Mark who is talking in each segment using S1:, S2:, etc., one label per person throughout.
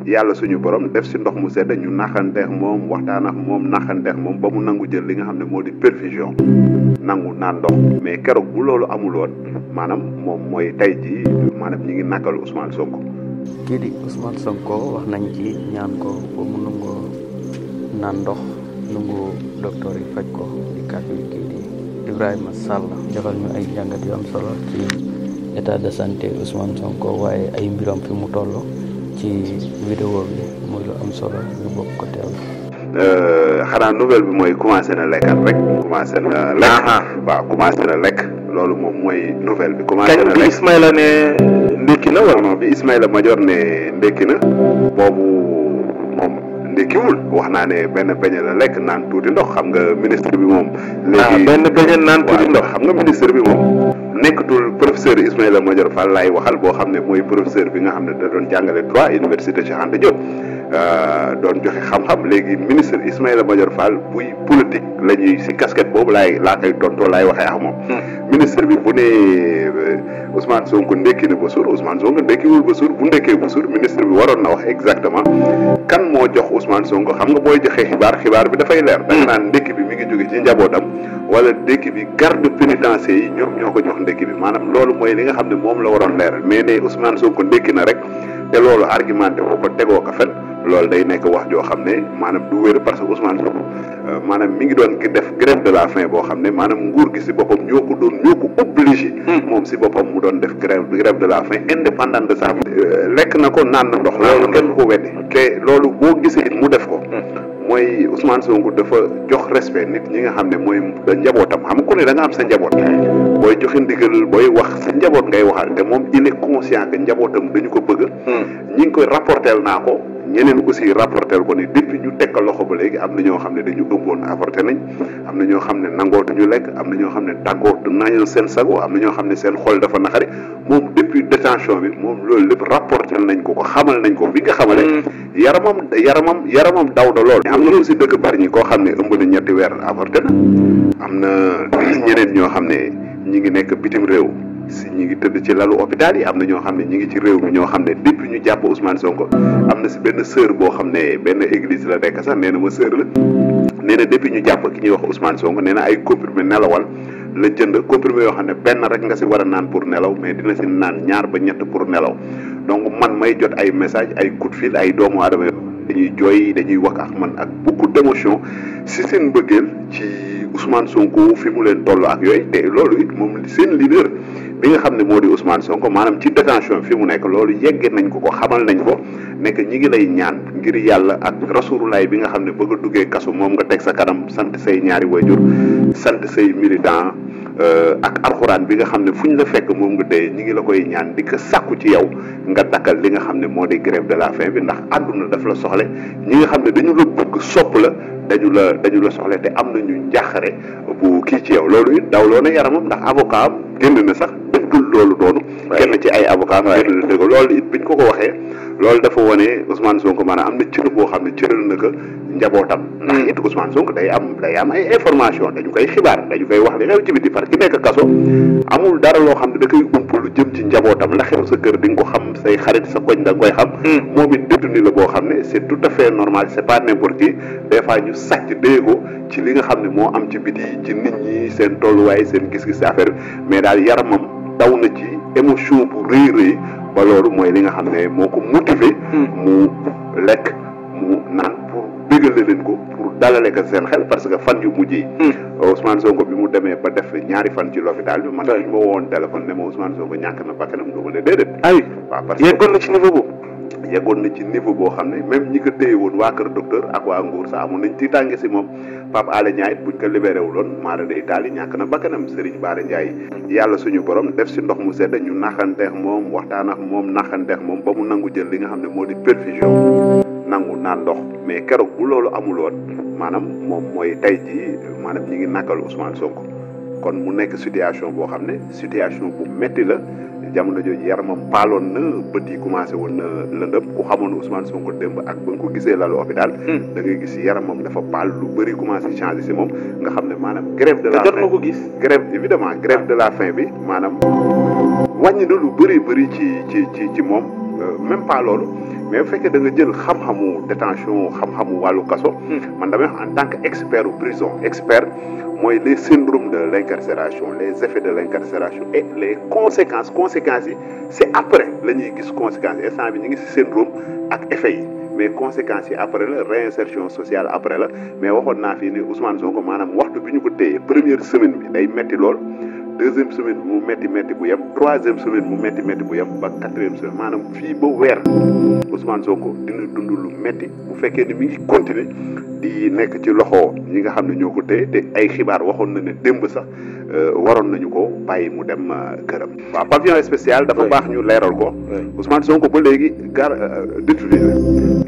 S1: yàlla suñu borom def si ndox mu sedd ñu naxanteex moom waxtaan ak moom naxanteex moom ba mu nangu jël li nga xam ne moo di perfusion nangu naan ndox mais keroog bu loolu amul woon maanaam moom mooy tey jii maanaam ñi ngi nakal Ousmane Sonko.
S2: kii di Ousmane Sonko wax nañ ci ñaan ko ba mu nangoo naan ndox nangu docteur yi faj ko di kàddu kii di Ibrahima Sall defal ñu ay jàngat yu am solo ci état de santé Ousmane Sonko waaye ay mbiram fi mu toll ci vidéo bi muy lu am solo ñu bokk ko teewlu.
S1: xanaa nouvelle bi mooy commencé na lekkat rek commencé na lekk waaw commencé na lekk loolu moom mooy nouvelle bi commencé na lekk.
S3: kañ bi Ismaïla ne ndékki na wala
S1: non bi Ismaïla Madior ne ndékki na boobu moom ndékkiwul wax naa ne benn beñe la lekk naan tuuti ndox xam nga ministre bi moom. léegi
S3: benn beñe naan tuuti ndox
S1: xam nga ministre bi moom. nekkatul professeur Ismaïla Madior Fall laay waxal boo xam ne mooy professeur bi nga xam ne da doon jàngale droit université Cheikh Anta Diop doon joxe xam-xam léegi ministre Ismaïla Madior Fall buy politique la ñuy si casquette boobu laa koy tontoo laay waxee ak moom. ministre bi bu ne Ousmane Sonko ndekki na ba suur Ousmane Sonko ndekkiwul ba suur bu ndekkee ba suur ministre bi waroon na wax exactement kan moo jox Ousmane Sonko xam nga booy joxe xibaar bi dafay leer. da nga naan ndekki bi mi ngi jóge ci njabootam wala ndekki bi garde pénitentiaire yi ñoom ñoo ko jox ndekki bi maanaam loolu mooy li nga xam ne moom la waroon leeral mais ne Ousmane Sonko ndekki na rek te loolu argumenté ko ko tegoo ko fen loolu day nekk wax joo xam ne maanaam du wér parce que Ousmane Sonko maanaam mi ngi doon def grève de la faim boo xam ne maanaam nguur gi si boppam ñoo ko obligé moom si boppam mu doon def grève de la faim indépendant de ça lekk na ko naan na ndox loolu kenn du ko weddi te loolu boo gisee mu def ko mooy Ousmane Sonko dafa jox respect nit ñi nga xam ne mooy njabootam xam nga ku ne da nga am sa njaboot booy joxe ndigal booy wax sa njaboot ngay waxal te moom il est conscient que njabootam dañu ko bëgg ñi ngi koy rapportel naa ko ñeneen aussi rapportel ko ni depuis ñu teg ko loxo ba léegi am na ñoo xam ne dañu ëmboon avorté nañ am na ñoo xam ne nangootuñu lekk am na ñoo xam ne tàggootu nañu seen sago am na ñoo xam ne seen xol dafa naxari moom depuis détention bi moom loolu lépp rapportel nañ ko xamal nañ ko bi nga xamale yaramam daw na lool am na aussi dëkk bari ñi koo xam ne ëmb na ñetti weer avorté na am na ñeneen ñoo xam ne ñi ngi nekk bitim réew si ñi ngi tëdd ci lalu hôpital yi am na ñoo xam ne ñi ngi ci réew mi ñoo xam ne depuis ñu jàpp Ousmane Sonko am na si benn sœur boo xam ne benn église la nekk sax nee na ma sœur la nee na depuis ñu jàpp ki ñuy wax Ousmane Sonko nee na ay comprimé nelawal la jënd comprimé yoo xam ne benn rek nga si war a naan pour nelaw mais dina si naan ñaar ba ñett pour nelaw donc man may jot ay message ay coup de fil ay doomu aadama dañuy jooy dañuy wax ak man ak beaucoup d'émotion si seen mbëggeel ci Ousmane Sonko fi mu leen toll ak yooyu te loolu it moom seen leader bi nga xam ne moo di Ousmane Sonko maanaam ci détention fi mu nekk loolu yeggee nañ ko xamal nañ ko nekk ñi ngi lay ñaan ngir yàlla ak rasulullah bi nga xam ne bëgg a duggee kaso moom nga teg sa kanam sant say ñaari wayjur sant say militant ak alxuraan bi nga xam ne fu ñu la fekk moom nga dee ñi ngi la koy ñaan di ko sàkku ci yow nga dakkal li nga xam ne moo di grève de la faim bi ndax àdduna daf la soxle ñi nga xam ne dañu la bëgg sopp la dañu la soxle te am nañu njàqare bu kii ci yow loolu it dawloo na yaramam ndax avocat am génn na sax dëggul loolu doonu kenn ci ay avocat am génn na dëgg loolu it biñ ko waxee loolu dafa wane Ousmane Sonko maanaam am na cër boo xam ne cëral na ko njabootam ndax it Ousmane Sonko day am ay information dañu koy xibaar dañu koy wax li xew ci biti parce que nekk kaso amul dara loo xam ne da koy ump lu jëm ci njabootam la xew sa kër di nga ko xam say xarit sa koñ da nga koy xam moom it détenu la boo xam ne c'est tout à fait normal c'est pas n'importe qui des fois ñu sàcc déego ci li nga xam ne moo am ci biti ci nit ñi seen tolluwaay seen gis-gis affaire mais daal yaramam daw na ci émotion bu rëy ba loolu mooy li nga xam ne moo ko motivé mu lekk mu naan pour bégale leen ko pour dalale ko seen xel parce que fan yu mujj yi Ousmane Sonko bi mu demee ba def ñaari fan ci l'hôpital bi man dañ ma woon téléphone ne ma Ousmane Sonko ñàkk na bakkanam du ma ne déedéet waaw parce que
S3: yeggoon na ci niveau boobu
S1: yeggoon na ci niveau boo xam ne même ñi ko téye woon waa kër docteur ak waa nguur sax amoon nañ tiitaange si moom Pape Alé Niang buñ ko libéré wuloon maara de Italie ñàkk na bakkanam Serigne Bara Ndiaye yàlla suñu borom def si ndox mu sedd ñu naxanteex moom waxtaan ak moom naxanteex moom ba mu nangu jël li nga xam ne moo di perfusion nangu naan ndox mais keroog bu loolu amul woon maanaam moom mooy tey jii maanaam ñi ngi nakal Ousmane Sonko kon mu nekk situation boo xam ne situation bu metti la jamono jooju yaramam paaloon na bët yi commencé woon na lëndëm ku xamoon Ousmane Sonko démb ak ba nga ko gisee lalu hôpital da ngay gis yaramam dafa paal lu bëri commencé changé si moom nga xam ne maanaam grève de la faim
S3: ko gis
S1: grève évidemment grève de la faim bi maanaam wàññi na lu bëri ci moom même pas loolu mais bu fekkee da nga jël xam-xamu détention xam-xamu wàllu kaso man damay wax en tant que expert ou prison expert mooy les syndromes de l'incarcération les effets de l'incarcération et les conséquences yi c'est après la ñuy gis conséquences yi instant bi ñu ngi si syndrome ak effets yi mais conséquences yi après la réinsertion sociale après la mais waxoon naa fii ni Ousmane Sonko maanaam waxtu bi ñu ko téye première semaine bi day metti lool deuxième semaine bi mu metti bu yem troisième semaine mu metti bu yem ba quatrième semaine maanaam fii ba weer Ousmane Sonko dina dund lu metti bu fekkee ni mi ngi continuer di nekk ci loxo ñi nga xam ne ñoo ko téye te ay xibaar waxoon na ne démb sax waroon nañu ko bàyyi mu dem këram. waaw pavillon spécial dafa baax ñu leeral ko. Ousmane Sonko ba léegi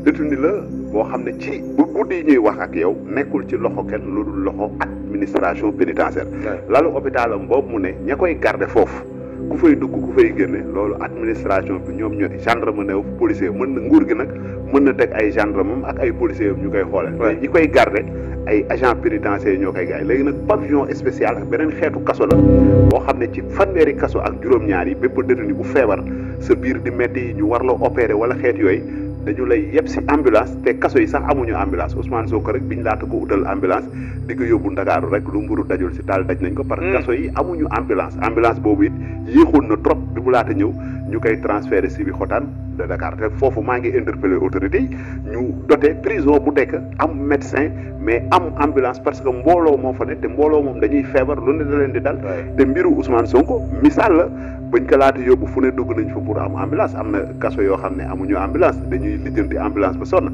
S1: détenu la boo xam ne ci bu guddi ñuy wax ak yow nekkul ci loxo kenn lu dul loxo administration pénitentiaire. lalu hôpitalam boobu mu ne ña koy garder foofu ku fay dugg ku fay génne loolu administration bi ñoom ñoo gendarme ne policier mën na nguur gi nag mën na teg ay gendarme ak ay policier ñu koy xoolal. mais ñi koy garder ay agent pénitentiaire ñoo koy gaay léegi nag pavillon spécial ak beneen xeetu kaso la boo xam ne ci fanweeri kaso ak juróom-ñaar yi bépp détenu bu feebar sa biir di metti ñu war la opérer wala xeet yooyu dañu lay yeb si ambulance te kaso yi sax amuñu ambulance Ousmane Sonko rek biñ laata ko utal ambulance di ko yóbbu Ndakaaru rek lu mburu dajul si taal daj nañ ko parce que kaso yi amuñu ambulance boobu it yéexoon na trop bi mu laata ñëw ñu koy transféré si bi xotaan de Dakar te foofu maa ngi interpellé autorité yi ñu doté prison bu nekk am médecin mais am ambulance parce que mbooloo moo fa ne te mbooloo moom dañuy feebar lu ne da leen di dal te mbiru Ousmane Sonko misaal la bañ ko laata yóbbu fu ne dugg nañ fa pour am ambulance am na kaso yoo xam ne amuñu ambulance dañuy lijjanti ambulance ba sonn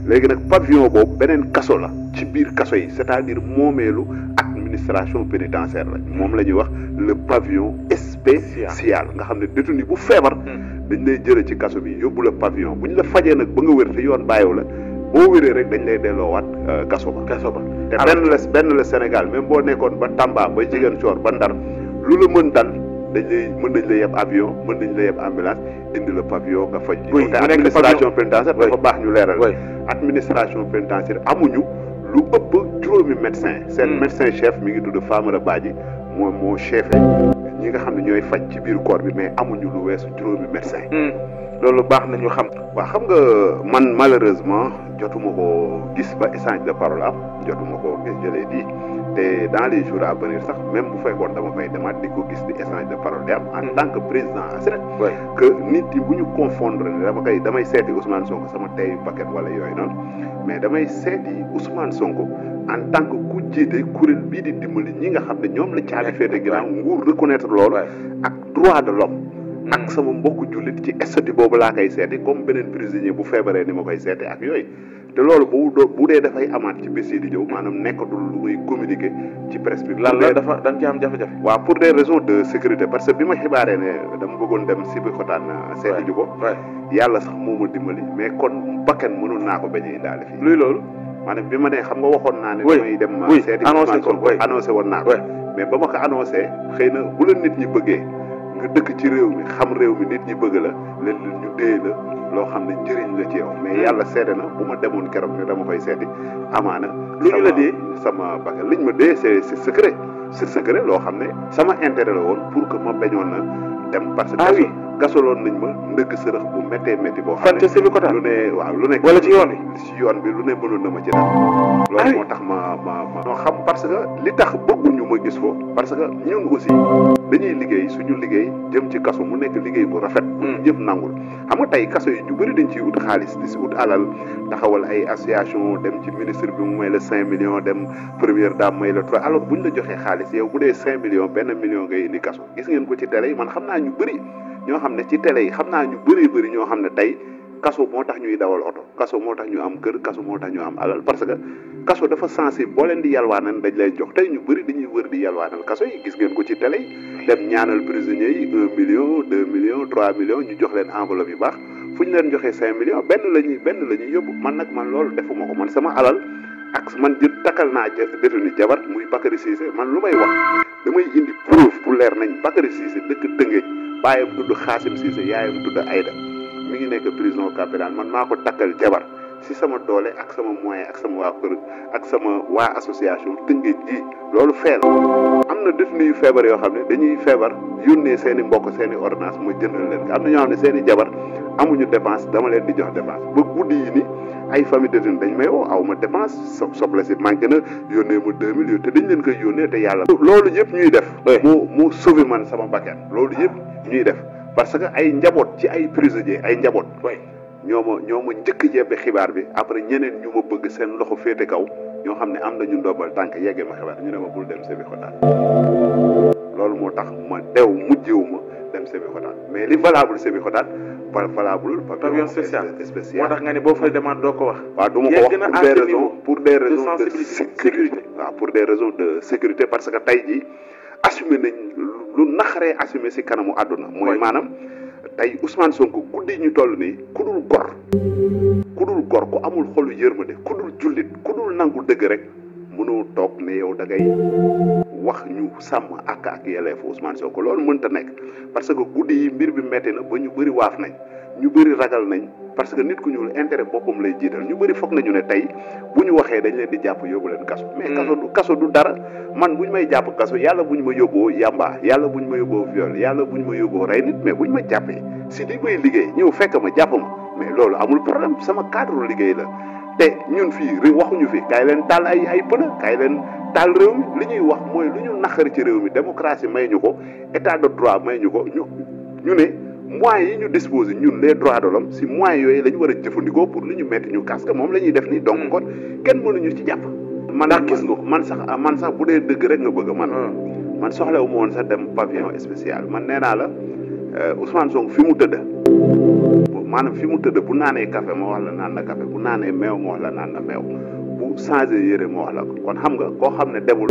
S1: léegi nag pavillon boobu beneen kaso la ci biir kaso yi c'est-à-dire moomeelu administration pénitentiaire la moom la ñuy wax le pavillon spécial nga xam ne détenu bu feebar dañ lay jëlee ci kaso bi yóbbu la pavillon bu ñu la fajee nag ba nga wér te yoon bàyyiw la boo wéree rek dañ lay delloowaat kaso ba te benn la Sénégal même boo nekkoon ba Tamba ba Ziguinchor ba Ndar lu la mën dal mën nañ la yeb avion mën nañ la yeb ambulance indi la pavillon nga faj te administration pénitentiaire dafa baax ñu leeral administration pénitentiaire amuñu lu ëpp juróomi médecin seen médecin chef mi ngi tudd Famara Badji moom moo chefé ñi nga xam ne ñooy faj ci biir corps bi mais amuñu lu weesu juróomi médecin
S3: loolu baax na ñu xam.
S1: waaw xam nga man malheureusement jotuma ko gis ba échange de parole am jotuma ko gis jëlee di te dans les jours à venir sax même bu fekkoon dama fay demaat di ko gis di échange de parole di am en tant que président ASRED que nit yi bu ñu confondre ne damay seeti Ousmane Sonko sama teyu paquet wala yooyu noonu mais damay seeti Ousmane Sonko en tant que ku jiite kuréel bii di dimbali ñi nga xam ne ñoom la caabi féete ginnaaw nguur reconnaître loolu ak droit de l'homme ak sama mbokku jullit ci statut boobu laa koy seeti comme beneen prisonnier bu feebaree ni ma koy seeti ak yooyu te loolu bu dee dafay amaat ci bés yi di ñëw maanaam nekkatul lu muy communiquer ci presse bi.
S3: lan la dafa da nga ci am jafe-jafe.
S1: waaw pour des raisons de sécurité parce que bi ma xibaaree ne dama bëggoon dem si bi xotaan seeti ju ko. yàlla sax moo ma dimbali mais kon bakkan mënoon naa ko bañ a indaale fii.
S3: luy loolu.
S1: maanaam bi ma ne xam nga waxoon naa ne. damay dem seeti annoncé woon naa ko. mais ba ma ko annoncé xëy na bu la nit ñi bëggee. nga dëkk ci réew mi xam réew mi nit ñi bëgg la leen ñu dee la loo xam ne njëriñ la ci yow mais yàlla seede na bu ma demoon keroog ne dama koy seeti amaana
S3: lu ñu la dee
S1: sama bakkan liñ ma dee c'est secret loo xam ne sama intérêt la woon pour que ma bañoon na dem parce que gasoloon nañ ma ndëgg sërëx bu méttee métti boo xam ne lu ne waaw lu nekk
S3: wala ci yoon
S1: bi lu ne mënoon na ma ci dal loolu moo tax ma noo xam parce que li tax bëgguñu ma gis ko parce que ñun aussi dañuy liggéey suñu liggéey jëm ci kaso mu nekk liggéey bu rafet ñëpp nangul xam nga tey kaso yi ñu bëri dañ ciy ut xaalis di si ut alal taxawal ay association dem ci ministre bi mu may la 5 millions dem première dame may la 3 alors buñ la joxee xaalis yow bu dee 5 millions benn million ngay indi kaso gis ngeen ko ci télé yi man xam naa ñu bëri ñoo xam ne ci télé yi xam naa ñu bëri ñoo xam ne tey kaso moo tax ñuy dawal oto kaso moo tax ñu am kër kaso moo tax ñu am alal parce que kaso dafa sensible boo leen di yalwaanal dañ lay jox tey ñu bëri dañuy wër di yalwaanal kaso yi gis ngeen ko ci télé yi dem ñaanal prisonniers yi 1 million 2 millions 3 millions ñu jox leen enveloppe yu baax fu ñu leen joxee 5 millions benn la ñuy yóbbu man loolu defuma ko man sama alal ak man takkal naa détenu jabar muy Bakary Cissé man lu may wax damay indi preuve bu leer nañ Bakary Cissé dëkk Tëngéej baayam tudd Xaasim Cissé yaayam tudd Aïda mi ngi nekk prison capitale man maa ko takkal jabar si sama doole ak sama moyen ak sama waa kër ak sama waa association Tëngéej ji loolu feel am na détenu yu feebar yoo xam ne dañuy feebar yónnee seen i mbokk seen i ordonnance ma jëndal leen am na ñoo xam ne seen i jabar amuñu dépense dama leen di jox dépense ba guddi yi ni ay famille détenu dañ may woo aw ma dépense soble si manqué na yónnee ma 2000 yooyu te dañ leen koy yónnee te yàlla loolu yëpp ñuy def moo sauvé man sama bakkan loolu yëpp ñuy def parce que ay njaboot ci ay prisonniers ay njaboot ñoo ma njëkk jebbe xibaar bi après ñeneen ñu ma bëgg seen loxo féete kaw ñoo xam ne am nañu ndombal tànk yeggee ma xibaar ñu ne ma bul dem Sébikotane loolu moo tax ma mujjewu ma dem Sébikotane mais li valable Sébikotane valable
S3: pavillon spécial moo tax nga ne boo fay demande doo ko wax.
S1: waaw du ma ko wax pour des raisons de sécurité waaw pour des raisons de sécurité parce que tey jii assumé nañ lu naxaree assumé si kanamu àdduna mooy maanaam tey Ousmane Sonko guddi ñu toll nii ku dul gor ku amul xolu yërmande ku dul jullit ku dul nangu dëgg rek mënoo toog ne yow da ngay wax ñu sàmm ak yelleefu Ousmane Sonko loolu mënta nekk parce que guddi yi mbir bi metti na ba ñu bëri waaf nañ ñu bëri ragal nañ parce que nit ku ñuul intérêt boppam lay jiital ñu bëri foog nañu ne tey bu ñu waxee dañ leen di jàpp yóbbu leen kaso mais kaso du dara man bu ñu may jàpp kaso yàlla bu ñu ma yóbboo yàmbaa yàlla bu ñu ma yóbboo viol yàlla bu ñu ma yóbboo rey nit mais bu ñu ma jàppee si li may liggéey ñëw fekk ma jàpp ma mais loolu amul problème sama cadre liggéey la te ñun fii waxuñu fi kaay leen taal ay pëna kaay leen taal réew mi li ñuy wax mooy lu ñu naqari ci réew mi démocratie may ñu ko état de droit may ñu ko ñu ne moyens yi ñu disposé ñun les droits de l'homme si moyens yooyu la ñu war a jëfandikoo pour li ñu metti ñu casque moom la ñuy def nii donc kon kenn mënuñu ci jàpp man gis nga man sax bu dee dëgg rek nga bëgg man soxlawu ma woon sax dem pavillon spécial man nee naa la Ousmane Sonko fi mu tëdd maanaam fi mu tëdd bu naanee café ma wax la naan na café bu naanee meew ma wax la naan na meew bu changé yére ma wax la ko kon xam nga koo xam ne demul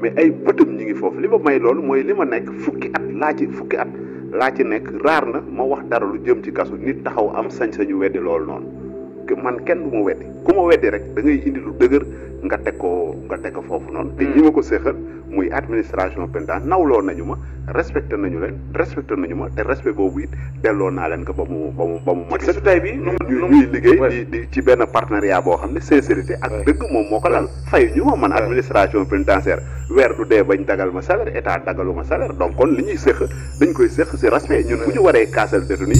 S1: mais ay bëtam ñi ngi foofu li ma may loolu mooy li ma nekk fukki at laa ci nekk raar na ma wax dara lu jëm ci kaso nit taxaw am sañ-sañu weddi loolu noonu man kenn du ma weddi ku ma weddi rek da ngay indi lu dëgër nga teg ko foofu noonu te ñi ma ko séexal muy administration pénitentiaire nawloo nañu ma respecté nañu ma te respect boobu it delloo naa leen ko ba mu mat
S3: ci tey bi
S1: ñuy liggéey di ci benn partenariat boo xam ne sincérité ak dëgg moom moo ko lal fay ñu ma man administration pénitentiaire weer du dee bañ dagal ma salaire état dagalu ma salaire donc kon li ñuy séq dañ koy séq si respect ñun bu ñu waree kaasal détenu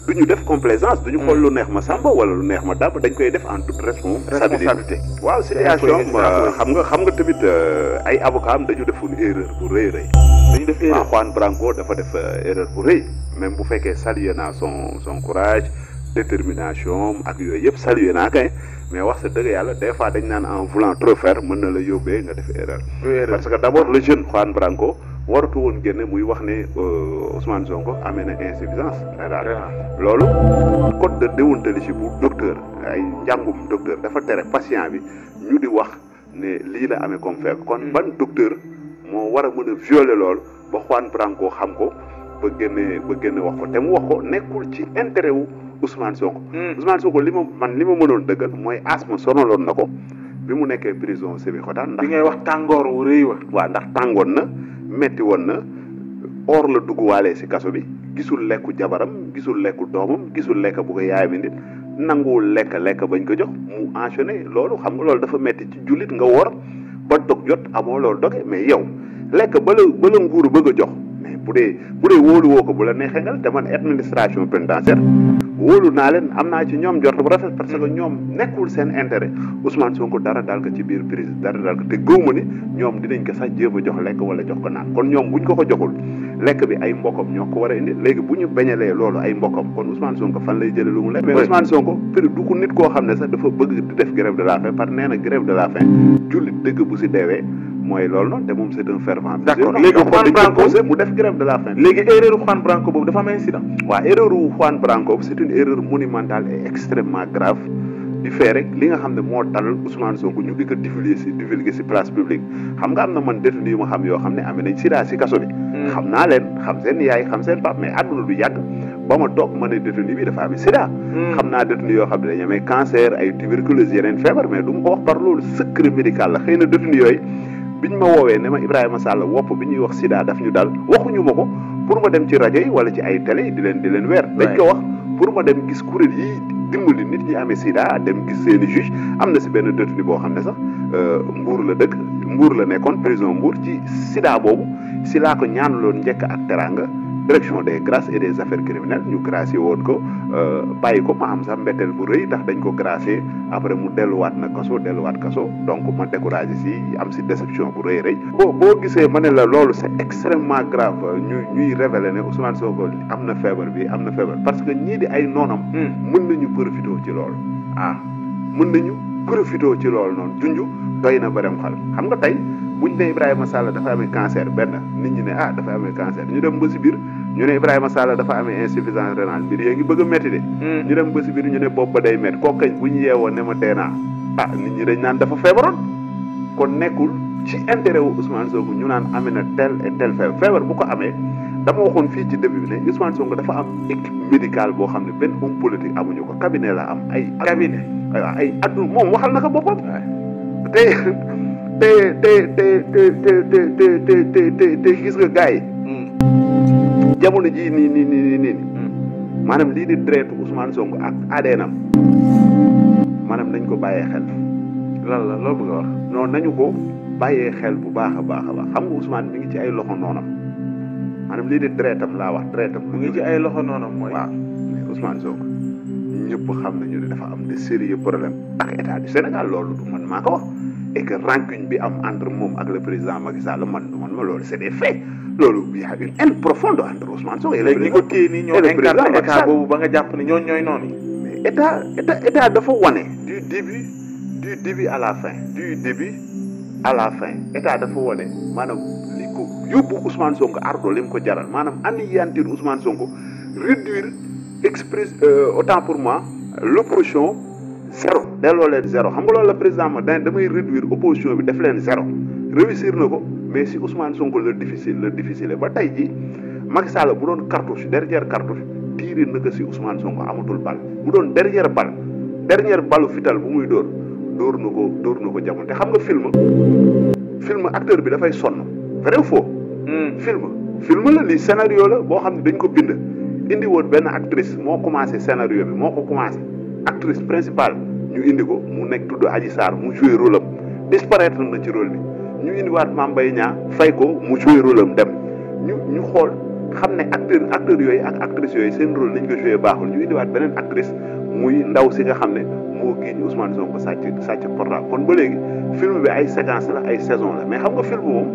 S1: du ñu def complaisance du ñu xool lu neex ma Samba wala lu neex ma Daba dañ koy def en toute responsabilité waaw situation xam nga tamit ay avocat am dañu def une erreur bu rëy dañu def erreur Juan Branco dafa def erreur bu rëy même bu fekkee salué naa son courage détermination ak yooyu yëpp salué naa kay mais wax sa dëgg yàlla des fois dañ naan en voulant trop faire mën na la yóbbee nga def erreur parce que d'abord le jeune Juan Branco waratu woon génne muy wax ne Ousmane Sonko amee na insuffisance rénale loolu code de déontologie bu docteur ay njàngum docteur dafa tere patient bi ñu di wax ne lii la amee comme feebar kon ban docteur moo war a mën a violer loolu ba Juan Branco xam ko ba génne wax ko te mu wax ko nekkul ci intérêt wu Ousmane Sonko. Ousmane Sonko li ma mënoon dëggal mooy asthme sonaloon na ko bi mu nekkee prison Sébikotane ndax
S3: bi ngay wax tàngoor wu rëy wa
S1: waaw ndax tàngoon na metti woon na or la dugguwaalee si kaso bi gisul lekku jabaram gisul lekku doomam gisul lekk bu ko yaayam nit nanguwul lekk bañ ko jox mu enchaîné loolu xam nga loolu dafa metti ci jullit nga wor ba dog jot amoo loolu doge mais yow lekk ba la nguur bëgg a jox mais bu dee wóolu woo ko bu la neexee nga te man administration pénitentiaire wóolu naa leen am naa ci ñoom jot bu rafet parce que ñoom nekkul seen intérêt Ousmane Sonko dara daal ko ci biir prise dara daal ko te gëwma ni ñoom dinañ ko sax jéem a jox lekk wala jox ko naan kon ñoom buñ ko joxul lekk bi ay mbokkam ñoo ko war a indi léegi bu ñu bañalee loolu ay mbokkam kon Ousmane Sonko fan lay jëlee lu mu lekk mais Ousmane Sonko du ko nit koo xam ne sax dafa bëgg di def grève de la faim parce que nee na grève de la faim jullit dëgg bu si deewee mooy loolu noonu te moom c'est un fervent.
S3: d'accord léegi Juan Branco
S1: mu def grève de la faim.
S3: léegi erreur Juan Branco boobu dafa am incident.
S1: waaw erreur Juan Branco c'est une erreur monumentale et extrêmement grave di fee rek li nga xam ne moo dal Ousmane Sonko ñu di ko divulguer si place publique xam nga am na man détenu yu ma xam yoo xam ne amee nañ sida si kaso bi. xam naa leen xam seen yaay xam seen pap mais àdduna du yàgg ba ma toog ma ne détenu bi dafa amee sida. xam naa détenu yoo xam ne dañu amee cancer ay tuberculose yeneen feebar mais du ma ko wax par loolu secret médical la xëy na détenu yooyu. biñ ma woowee ne ma Ibrahima Sall wopp bi ñuy wax sida daf ñu dal waxuñu ma ko pour ma dem ci rajo yi wala ci ay télé yi di leen weer dañ ko wax pour ma dem gis kuréel yi dimbali nit ñi amee sida dem gis seeni juge am na si benn détenu boo xam ne sax Mbour la nekkoon prison Mbour ci sida boobu si laa ko ñaanuloon njëkk ak teraanga direction des grâces et des affaires criminelles ñu gracier woon ko bàyyi ko ma am sax mbetteel bu rëy ndax dañ ko gracier après mu delluwaat kaso donc ma découragé si am si déception bu rëy boo gisee ma ne la loolu c'est extrêmement grave ñuy révéler ne Ousmane Sonko am na feebar parce que ñii di ay noonam mën nañu profité ci loolu mën nañu profité ci loolu noonu junj doy na bërem xel xam nga tey buñ ne Ibrahima Sall dafa amee cancer benn nit ñi ne dafa amee cancer ñu dem ba si biir ñu ne Ibrahima Sall dafa amee insuffisance rénale mbir yee ngi bëgg a métti de ñu dem ba si biir ñu ne bopp ba day métti kooku kañ bu ñu yeewoon ne ma dee naa nit ñi dañ naan dafa feebaroon kon nekkul ci intérêt wu Ousmane Sonko ñu naan amee na tel et tel feebar bu ko amee dama waxoon fii ci début bi ne Ousmane Sonko dafa am équipe médicale boo xam ne benn homme politique amuñu ko cabinet la am ay addu moom waxal na ko boppam te gis nga gars yi jamono ji nii maanaam lii di deretu Ousmane Sonko ak ADNam maanaam nañ ko bàyyee xel
S3: lan la loo bëgg a wax
S1: non nañu ko bàyyee xel bu baax a baax xam nga Ousmane mi ngi ci ay loxo noonam maanaam lii di deretam laa wax deretam
S3: mu ngi ci ay loxo noonam mooy
S1: waaw Ousmane Sonko ñëpp xam nañu ne dafa am de sérieux problème ak état du Sénégal loolu du man maa ko wax et que rancune bi am entre moom ak le président Macky Sall man ma loolu c'est des faits loolu il y a une haine profonde entre Ousmane Sonko et le
S3: léegi ñi ko téye nii ñoo incarné état boobu ba nga jàpp ne ñooy noonu
S1: mais état dafa wane du début à la fin état dafa wane maanaam li ko yóbbu Ousmane Sonko ardo li mu ko jaral maanaam anéantir Ousmane Sonko réduire autant pour moi l'opposition zéro delloo leen zéro xam nga loolu la président ma damay réduire opposition bi def leen zéro réussir na ko mais si Ousmane Sonko la difficile ba tey ji Macky Sall bu doon dernière cartouche tiiré na ko si Ousmane Sonko amatul bal bu doon dernière balu fital bu muy dóor na ko jamono te xam nga film acteur bi dafay sonn vrai ou faux film la lii scénario la boo xam ne dañ ko bind indi woon benn actrice moo commencé scénario bi moo ko commencé actrice principale ñu indi ko mu nekk tudd Adji Sarr mu joué rôle am disparaître na ci rôle bi ñu indiwaat Mame Mbaye Niang fay ko mu joué rôle am dem ñu xool xam ne acteur yooyu ak actrices yooyu seen rôle nañ ko joué baaxul ñu indiwaat beneen actrice muy ndaw si nga xam ne moo génn Ousmane Sonko sàcc portable kon ba léegi film bi ay séquence la ay saison la mais xam nga film moom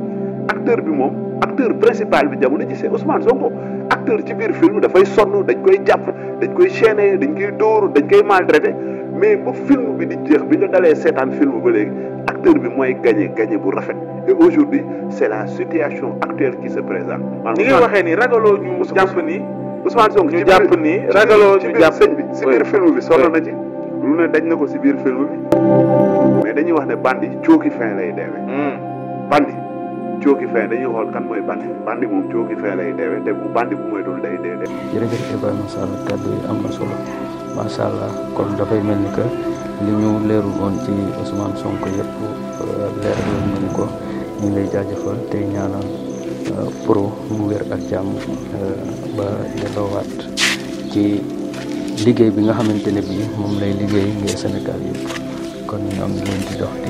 S1: acteur principal bi jamono ji c'est Ousmane Sonko acteur ci biir film dafay sonn dañ koy jàpp dañ koy chaîner dañ koy dóor dañ koy maltraité mais ba film bi di jeex bi nga dalee seetaan film ba léegi acteur bi mooy gagné bu rafet et aujourd'hui c'est la situation actuelle qui se présente.
S3: ni nga waxee ni ragaloo ñu jàpp ni
S1: Ousmane Sonko
S3: ñu jàpp ni ragaloo ñu jàpp
S1: sëñ bi si biir film bi sonn na ci lu ne dañ na ko si biir film bi mais dañuy wax ne bandi cooki fin lay deewee bandi cooki fin dañuy xool kan mooy bandi moom cooki fin lay deewee te bu bandi bu mooy dul day dee.
S2: jërëjëf Ibrahima Sall kàddu yi am na solo macha allah kon dafay mel ni que li ñu leerul woon ci Ousmane Sonko yëpp leeralal nañu ko ñu ngi lay jaajëfal tey ñaanal pro mu wér ak jàmm ba delloowaat ci liggéey bi nga xamante ne bii moom lay liggéey ngir Sénégal yëpp kon ñoom ñu leen di dox di